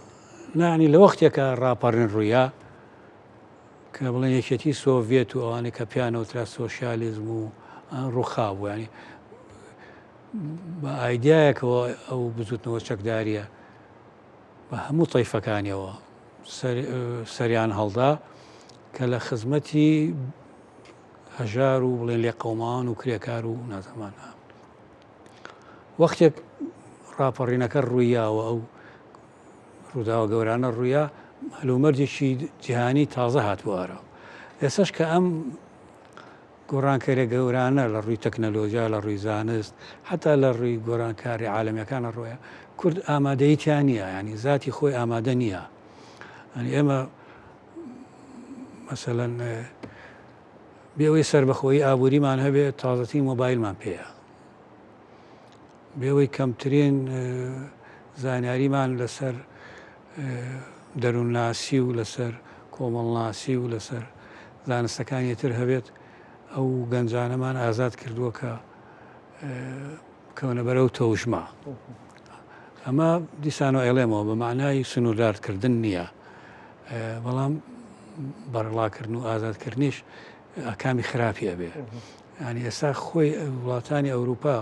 نانی لە وەختێکە ڕاپەڕین ڕوویا کە بڵێن یەکێتی سۆڤێت و ئەوانەی کە پیانەوترا سۆسیالیزم و ڕووخا بوو ینی بە ئایدایەکەوە ئەو بزوتنەوە چەکداریە بە هەموو تەیفەکانیەوە سەریان هەڵدا کە لە خزمەتی هەژار و بڵێن لێقەومان و کرێکار و نازەمان وەختێک ڕاپەڕینەکە ڕوویاوە ئەو ڕووداوە گەورانە ڕوویا هەلومەرجێکی جیهانی تازە هاتووە ئارا ئێسش کە ئەم گۆڕانکاریە گەورانە لە ڕووی تەکنەلۆجیا، لە ڕووی زانست، حەتا لە ڕووی گۆرانکاری عالەمیەکانە ڕۆیە، کورد ئامادەیی تیا نییە، یانی زاتی خۆی ئامادە نییە. یانی ئێمە مەسەلەن بێ ئەوەی سەربەخۆیی ئابووریمان هەبێ تازەترین مۆبایلمان پێیە. بێ ئەوەی کەمترین زانیاریمان لەسەر دەروونناسی و لەسەر کۆمەڵناسی و لەسەر زانستەکانی تر هەبێت ئەو گەنجانەمان ئازاد کردووە کە بکەونە بەرەو تەوژمە ئەمە دیسانەوە ئێڵێمەوە بە معنای سنووردارکردن نییە بەڵام بەرەڵاکردن و ئازادکردنیش ئاکامی خراپی ئەبێ ینی ئێستا خۆی وڵاتانی ئەوروپا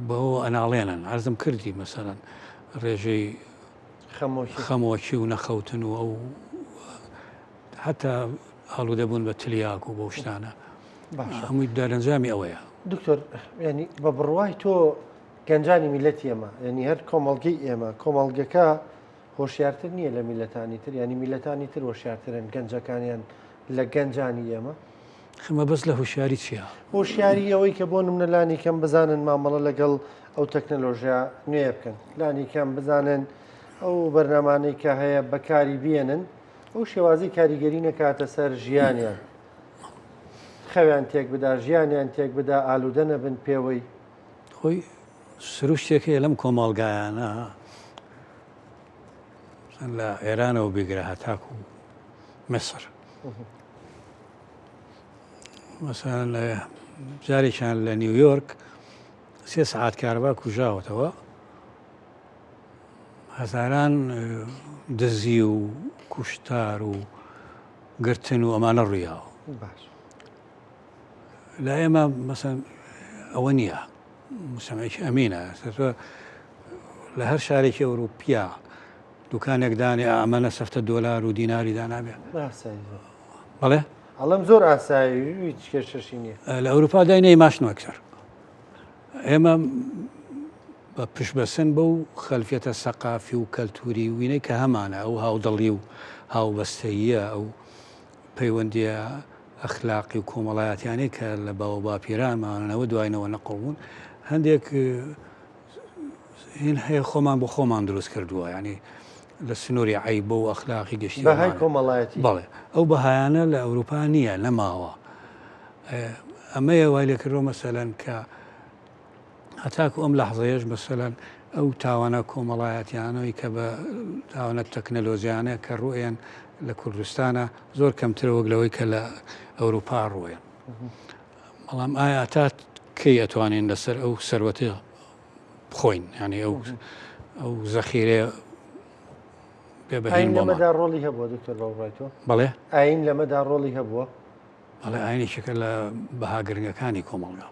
بەوە ئەناڵێنن عرضم کردی مەسەلەن ڕێژەی خەمۆکی و نەخەوتن و ئەو حتا ئاڵوودەبوون بە تلیاک و بەو شتانە هەمووی دەرەنجامی ئەوەیە. دکتۆر ینی بە بڕوای تۆ گەنجانی میلەتی ئێمە ینی هەر کۆمەڵگەی ئێمە کۆمەڵگەکە هۆشیارتر نییە لە میلەتانی تر ینی میلەتانی تر هۆشیارترن گەنجەکانیان لە گەنجانی ئێمە؟ مەبەست لە هۆشیاری چییە؟ هۆشیاری ئەوەی کە بۆ نمونە لانی کەم بزانن مامەڵە لەگەڵ ئەو تەکنەلۆژیا نوێ بکەن لانی کەم بزانن ئەو بەرنامانەی کە هەیە بەکاری بێنن ئەو شێوازی کاریگەری نەکاتە سەر ژیانیان خەویان تێک بدا ژیانیان تێک بدا ئالوودە نەبن پێوەی. خۆی سروشتێک هەیە لەم کۆمەڵگایانە لە ئێرانەوە بیگرە هەتاکو میسر مەسەلەن جارێکیان لە نیویۆرک سێ سەعات کارەبا کوژاوەتەوە هەزاران دزی و کوشتار و گرتن و ئەمانە ڕوویاوە لە ئێمە مەسەن ئەوە نییە مسەمێکی ئەمینە لە هەر شارێکی ئەوروپیا دوکانێک دانێ ئەمەنە سەفتە دۆلار و دیناری دانابێ بەڵێ ئەڵم زۆر ئاسایی هیچ کێشەشی نییە لە ئەوروپا دای نەی ماشنەکسەر ئێمە بە پشتبەسن بەو خەلفیەتە سەقافی و کەلتوری وینەی کە هەمانە ئەو هاودڵی و هاوبەستەییە ئەو پەیوەندیە ئەخلاقی و کۆمەڵایەتیانەی کە لە باوە باپیرانمانەوە دواینەوە نەقڵ بوون هەندێک هین هەیە خۆمان بۆ خۆمان دروست کردووە ینی لە سنووری عیبە و ئەخلاقی گشتی بەهای کۆمەڵایەتی بەڵێ ئەو بەهایانە لە ئەوروپا نییە نەماوە ئەمەیە وای لێکردووە مەسەلەن کە هەتاکو ئەم لەحزەیەش مەسەلەن ئەو تاوانە کۆمەڵایەتیانەی کە بە تاوانە تەکنەلۆجیانە کە ڕوئەیەن لە کوردستانە زۆر کەمترە وەک لەوەی کە لە ئەوروپا ڕوئەن بەڵام ئایا تا کەی ئەتوانین لەسەر ئەو سەروەتە بخۆین یعنی ئەو ئەو زەخیرەیە بێ بەهین لەمەدا ڕۆڵی هەبووە دکتۆر بەڕای تۆ بەڵێ ئاین لەمەدا ڕۆڵی هەبووە بەڵێ ئاین یەکێکە لە بەها گرنگەکانی کۆمەڵگا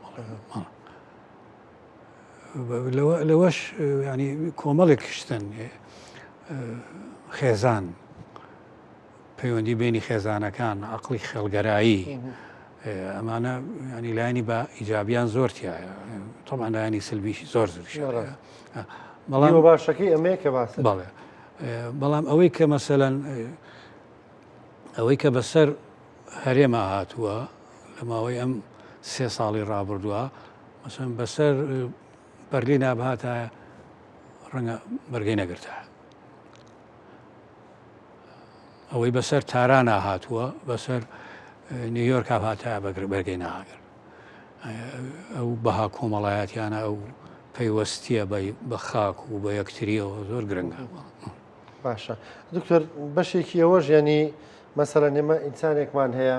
لەوەش ینی کۆمەڵێک شتن خێزان پەیوەندی بینی خێزانەکان عقلی خێڵگەرایی ئەمانە ینی لایانی بە ئیجابیان زۆر تایە طبعا لایانی سلبیشی زۆر زۆر بەڵام باشەکەی ئەمەیە کە باس بەڵێ بەڵام ئەوەی کە مەسەەن ئەوەی کە بەسەر هەرێما هاتووە لە ماوەی ئەم سێ ساڵی ڕابردووە مەسەن بەسەر بەرلینا بهاتایە ڕەنگە بەرگەی نەگرتایە ئەوەی بەسەر تارانا هاتووە بەسەر نیویۆرکا هاتایە بەگرگەی ناگرت. ئەو بەها کۆمەڵایەتیانە ئەو پەیوەستیە بە خاک و بە یەکتریەوە زۆر گرنگە. باشە دکتۆر بەشێکی ئەوەش ینی مەسەلەن ئێمە ئینسانێکمان هەیە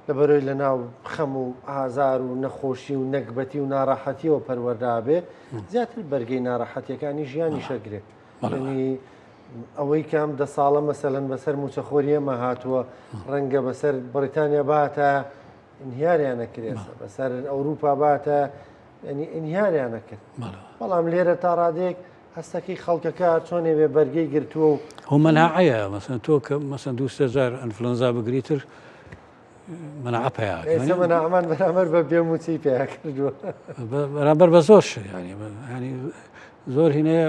لە بەرۆی لە ناو خەم و ئازار و نەخۆشی و نەگبەتی و ناڕەحەتیەوە پەروەردابێ زیاتر بەرگەی ناڕەحەتیەکانی ژیانی شەگرێ ئەوەی کام دە ساڵە مەسەلەن بەسەر موچەخۆری ئێمە هاتووە ڕەنگە بەسەر بەریتانیا باتە ئینهیاریان نەکرێت بەسەر ئەوروپا باتە ینی ئینهیاریان نەکرد بەڵام لێرە تا ڕادێک هەستەکەی خەڵکەکە چۆنێ بێ بەرگەی گرتووە و هۆ مەناعەیە مەسەن تۆ کە مەسەن دوو سێ جار ئەنفلۆنزا بگری تر مەناعە پەیا ئێستا مەناعەمان بەرامبەر بە بێ مووچەی پەیا کردووە بەرامبەر بە زۆر شت ینی ینی زۆر هینەیە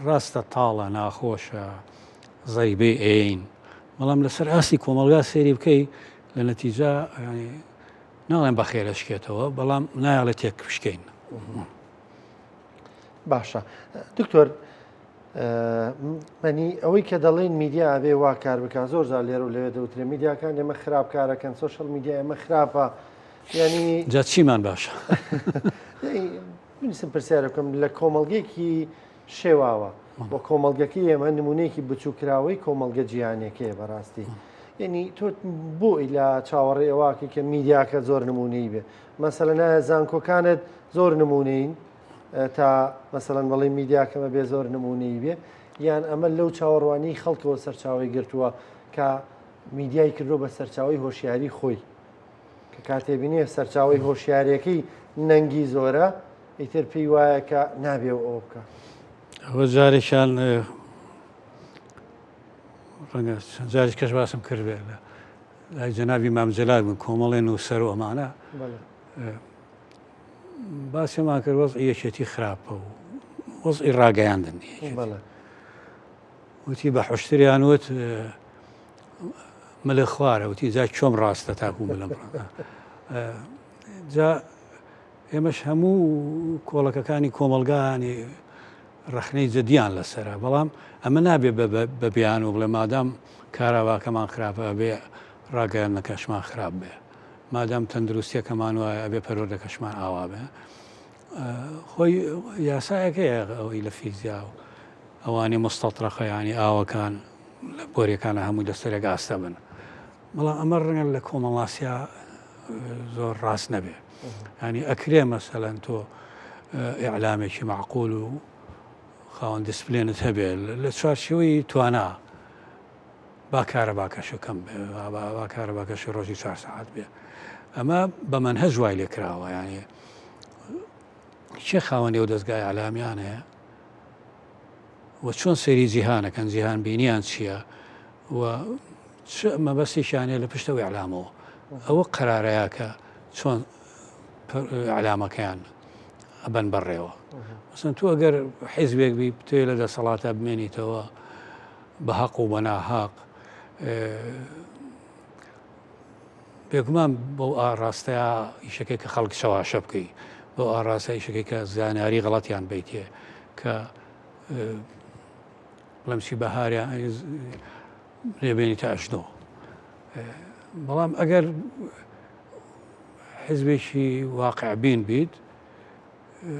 ڕاستە تاڵە ناخۆشە زەریبەی ئەین بەڵام لەسەر ئاستی کۆمەڵگا سێری بکەی لە نەتیجا ینی ناڵێن بەخێرە شکێتەوە بەڵام نایەڵێ تێک بشکین. باشە دکتۆر مەنی ئەوەی کە دەڵێن میدیا ئەبێ وا کار بکە زۆر جار لێرە و لەوێ دەوترێ میدیاکان ئێمە خراپ کارەکەن سۆشیال میدیا ئێمە خراپە ینی جا چیمان باشە منیسم پرسیارە بکەم لە کۆمەڵگەیەکی شێواوە بۆ کۆمەڵگەکەی ئێمە نمونەیەکی بچووکراوەی کۆمەڵگە جیهانیەکەیە بەڕاستی یعنی تۆ بۆ ئیلا چاوەڕێ ئەوواکی کە میدیاکە زۆر نمونەی بێ مەسەلەن ئایا زانکۆکانت زۆر نمونەین تا مەسەلەن بەڵێ میدیاکەمە بێ زۆر نمونەی بێ یان ئەمە لەو چاوەڕوانی خەڵکەوە سەرچاوی گرتووە کە میدیای کردو بە سەرچاوی هۆشیاری خۆی کە کاتێ بینێ سەرچاوی هۆشیارەکەی نەنگی زۆرە ئیتر پێی وایە کە نابێ و ئەوە بکە. ئەوە جارێکیان ڕەنگە چەند جاریش کەش باسم کردبێ لە لای جەنابی مام جەلال بوون کۆمەڵێ نووسەر و ئەمانە باسیمان کرد وەزعی یەکێتی خراپە و وەزعی ڕاگەیاندن وتی بە حشتریان وت ملە خوارە وتی جا چۆم ڕاستە تاکو ملم جا ئێمەش هەموو کۆڵەکەکانی کۆمەلگانی ڕەخنەی جدیان لەسەرە بەڵام ئەمە نابێ بە بیانوو بڵێ مادام کاراواکەمان خراپە ئەبێ ڕاگەیاندنەکەشمان خراپ بێ مادام تەندروستیەکەمان وایە ئەبێ پەروەردەکەشمان ئاوا بێ خۆی یاسایەک هەیە ئەوەی لە فیزیا و ئەوانی مستەطرەقە ینی ئاوەکان لە بۆریەکانە هەمووی لەسەرێک ئاستە بن بەڵام ئەمە ڕەنگە لە کۆمەڵناسیا زۆر ڕاست نەبێ ینی ئەکرێ مەسەلەن تۆ ئیعلامێکی معقول و خاوەن دیسپلێنت هەبێ لە چوارچێوەی توانا با کارەباکەشە کەم بێ با کارەباکەشی ڕۆژی چوار سەعات بێ ئەمە بە مەنهەج وای لێ کراوە یانێ کێ خاوەنی ئەو دەستگای ئەلامیان هەیە و چۆن سەیری جیهانەکەن جیهان بینیان چییە و چ مەبەستێکیان هەیە لە پشتەوە ئیعلامەوە ئەوە قەرارەیە کە چۆن ئیعلامەکەیان ئەبەن بەڕێوە مەسەن تۆ ئەگەر حیزبێک بی بتەوێ لە دەسەڵاتە بمێنیتەوە بە هەق و بە ناهەق بێگومان بەو ئاڕاستەیە ئیشەکەی کە خەڵک چەواشە بکەی بەو ئاڕاستە ئیشەکەی کە زانیاری غەڵەتیان بیتێ کە بڵێم چی بەهاریان لێبێنیتە ئەژنۆ بەڵام ئەگەر حزبێکی واقعبین بیت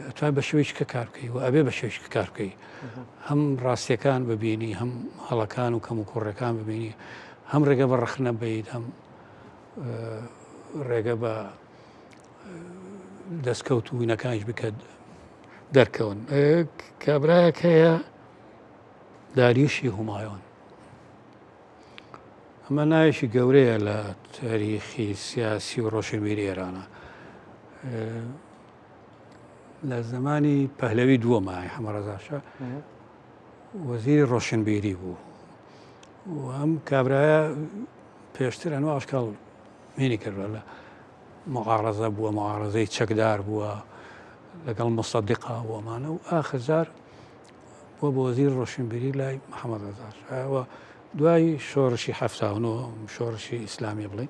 ئەتوان بە شێوەیەکی کە کار بکەی و ئەبێ بە شێوەیەکی کە کار بکەی هەم ڕاستیەکان ببینی هەم هەڵەکان و کەم و کوڕەکان ببینی هەم ڕێگە بە ڕەخنە بیت هەم ڕێگە بە دەستکەوت و وینەکانیش بکە دەرکەون کابراایەک هەیە داریوشی هومایۆن ئەمە ناوێکی گەورەیە لە تاریخی سیاسی و ڕۆشنبیری ئێرانە لە زمانی پەهلەوی دووەمە حەمەڕەزاشە وەزیری ڕۆشنبیری بوو و ئەم کابرایە پێشتر ئەنوە ئاشکاڵ مێنی کردوە لە معارەزە بووە معارەزەی چەکدار بووە لەگەڵ مصدقا بووەمانە و ئاخر جار بووە بە وەزیر ڕۆشنبیری لای محەممەد ڕەزا شا دوای شۆڕشی 79 شۆڕشی ئیسلامی بڵێ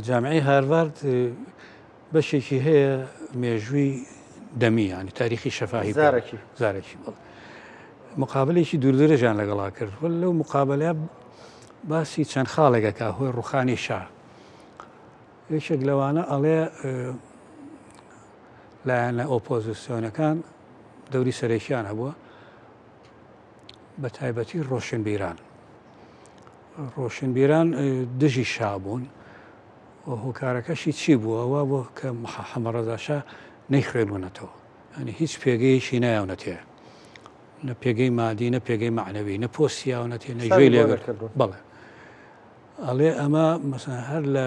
جامعی هارڤارد بەشێکی هەیە مێژووی دەمی ینی تاریخی شەفاهی زارەکی زارەکی بڵێ مقابلێکی دووردرێژیان لەگەڵا کرد لەو مقابلە باسی چەند خاڵێکەکە هۆی ڕوخانی شا. یەکێک لەوانە ئەڵێ لایەنە ئۆپۆزیسیۆنەکان دەوری سەرەکیان هەبووە بە تایبەتی ڕۆشنبیران ڕۆشنبیران دژی شا بوون و هۆکارەکەشی چی بووە وا بووە کە حەمەڕەزا شا نەیخوێنونەتەوە ینی هیچ پێگەیەکی نایاونەتێ نە پێگەی مادی نە پێگەی معنەوی نە پۆستی یاونەتێ نە گوێی لێ بەڵێ ئەڵێ ئەمە مەسەن هەر لە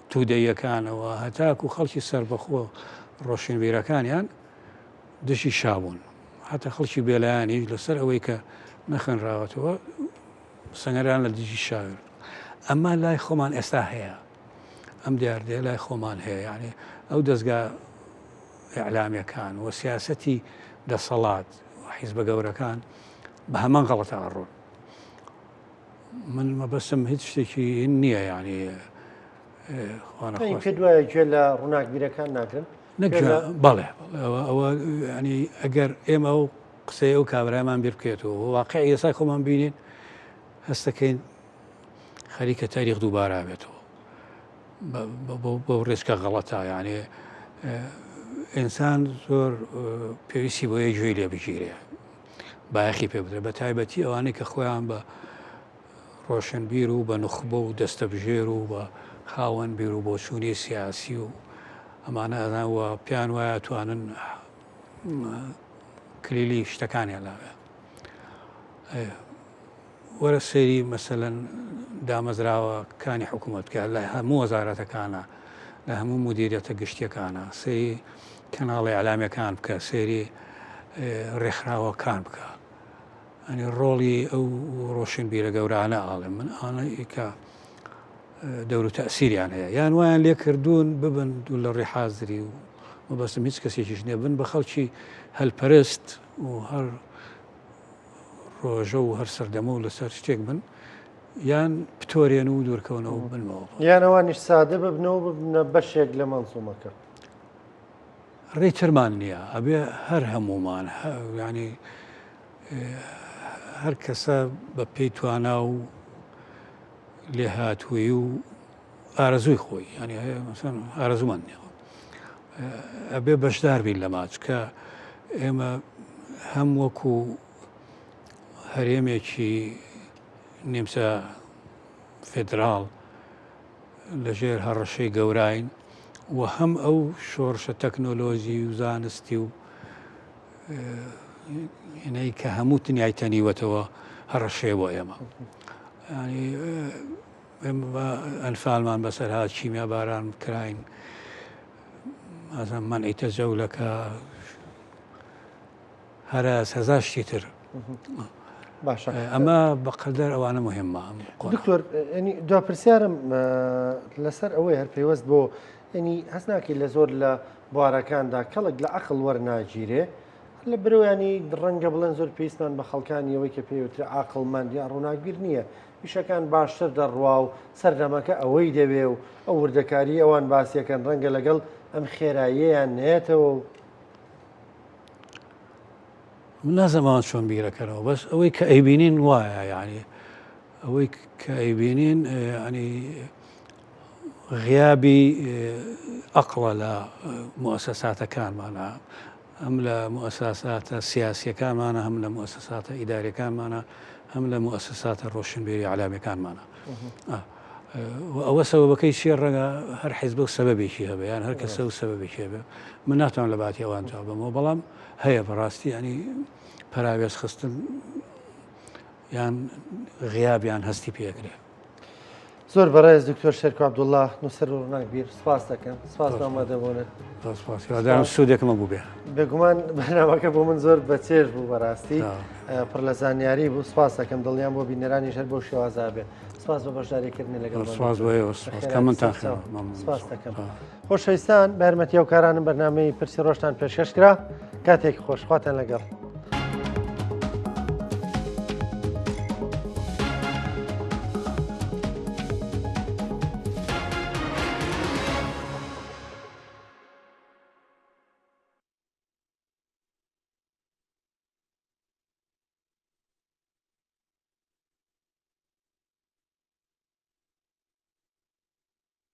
تودەیەکانەوە هەتاکو خەڵکی سربەخۆ ڕۆشنبیرەکانیان دژی شا بوون هەتا خەڵکی بێلایەنیش لەسەر ئەوەی کە نەخوێنراوەتەوە سەنگەران لە دژی شا ئەمە لای خۆمان ئێستا هەیە ئەم دیاردەیە لای خۆمان هەیە یعنی ئەو دەستگا ئیعلامیەکان و سیاسەتی دەسەڵات و حیزبە گەورەکان بە هەمان غەڵەتە ئەڕۆن من مەبەستم هیچ شتێکی نییە یعنی پێ دوایە گوێ لە ڕووناکبیرەکان ناگرن بەڵێ ئەوە ینی ئەگەر ئێمە ئەو قسەی ئەو کابرامان بیر بکێتەوە واقع ئێسای خۆمان بینین هەستەکەین خەریکە تاریخ دووبارە بێتەوە بەو ڕێچکە غەڵەتە یانێ ئینسان زۆر پێویستی بۆیە گوێی لێ بگیرێ بایەخی پێ بدرێت بە تایبەتی ئەوانەی کە خۆیان بە ڕۆشنبیر و بە نوخبە و دەستەبژێر و بە خاوەن بیر و بۆچوونی سیاسی و ئەمانە ئەزان و پێیان وایە توانن کلیلی شتەکانیان لاوێ وەرە سەیری مەسەلەن دامەزراوەکانی حکوومەت بکە لە هەموو وەزارەتەکانە لە هەموو مدیرەتە گشتیەکانە سەیری کەناڵی ئەلامیەکان بکە سەیری ڕێکخراوەکان بکە ئەنی ڕۆڵی ئەو ڕۆشنبیرە گەورانە ئاڵێ من ئانە کە دەور و تەسیریان هەیە یان وایان لێ کردوون ببن دوو لە ڕێ حازری و مەبەستم هیچ کەسێکیش نییە بن بە خەڵکی هەلپەرست و هەر ڕۆژە و هەر سەردەمە و لەسەر شتێک بن یان پتۆرێن و دوورکەونەوە بنەوە یان ئەوانیش سادە ببنەوە ببنە بەشێک لە مەنزومەکە. ڕێی ترمان نییە ئەبێ هەر هەمومان ینی هەر کەسە بە پێی توانا و لێهاتووی و ئارەزووی خۆی ینی ئارەزومان نییە ئەبێ بەشدار بین لە ماچ کە ئێمە هەم وەکو هەرێمێکی نیمچە فێدراڵ لەژێر هەڕەشەی گەوراین و هەم ئەو شۆڕشە تەکنۆلۆژی و زانستی و هێنەی کە هەموو دنیای تەنیوەتەوە هەڕەشەیە بۆ ئێمە. ئەنفالمان بەسەر هات کیمیا باران کراین ئازم مەنعی تەجەولەکە هەرەس هەزار شتی تر باشە ئەمە بەقەدەر ئەوانە مهمە دکتۆر دو پرسیارم لەسەر ئەوەی هەر پەیوەست بۆ ینی هەست ناکەی لە زۆر لە بوارەکاندا کەڵک لە عقل وەرناگیرێ لە برۆیانی ڕەنگە بڵێن زۆر پێویستمان بە خەڵکانی ئەوەی کە پێوترە عاقڵمەند یا ڕووناکبیر نییە ئیشەکان باشتر دەڕوا و سەردەمەکە ئەوەی دەوێ و ئەو وردەکاری ئەوان باسیەکەن ڕەنگە لەگەڵ ئەم خێراییەیان نێتەوە و من نازانم ئەوان چۆن بیرەکەنەوە بەس ئەوەی کە ئەیبینین وایە یعنی ئەوەی کە ئەیبینین ینی غیابی ئەقڵە لە موسەساتەکانمانە هەم لە موئەساساتە سیاسیەکانمانە هەم لە موئەسەساتە ئیداریەکانمانە هەم لە موئەسەساتە ڕۆشنبیری ئەعلامیەکانمانە و ئەوە سەبەبەکەی چیە ڕەنگە هەر حیزبە و سەبەبێکی هەبێ یان هەر کەسە و سەبەبێکی هەبێ من ناتوانم لە باتی ئەوان جواب بەمەوە بەڵام هەیە بەڕاستی ینی پەراوێز خستن یان غیابیان هەستی پێکرێ. زۆر بەڕێز دکتۆر شێرکۆ عەبدوڵڵا نووسەر و ڕووناکبیر سپاس دەکەم سپاس بۆ ئامادەبوونت. زۆر سپاس هیوادارم سوودێکم بووبێ. بێگومان بەرنامەکە بۆ من زۆر بەچێژ بوو بەڕاستی پڕ لە زانیاری بوو سپاس دەکەم دڵنیام بۆ بینەرانیش هەر بەو شێوازە بێ سپاس بۆ بەشداریکردنی لەگەڵ سپاس بۆ ئێوە سپاس کە منتان سپاس دەکەم خۆشەویستان بە یارمەتی هاوکارانم بەرنامەی پرسی ڕۆژتان پێشکەش کرا کاتێکی خۆش خواتان لەگەڵ.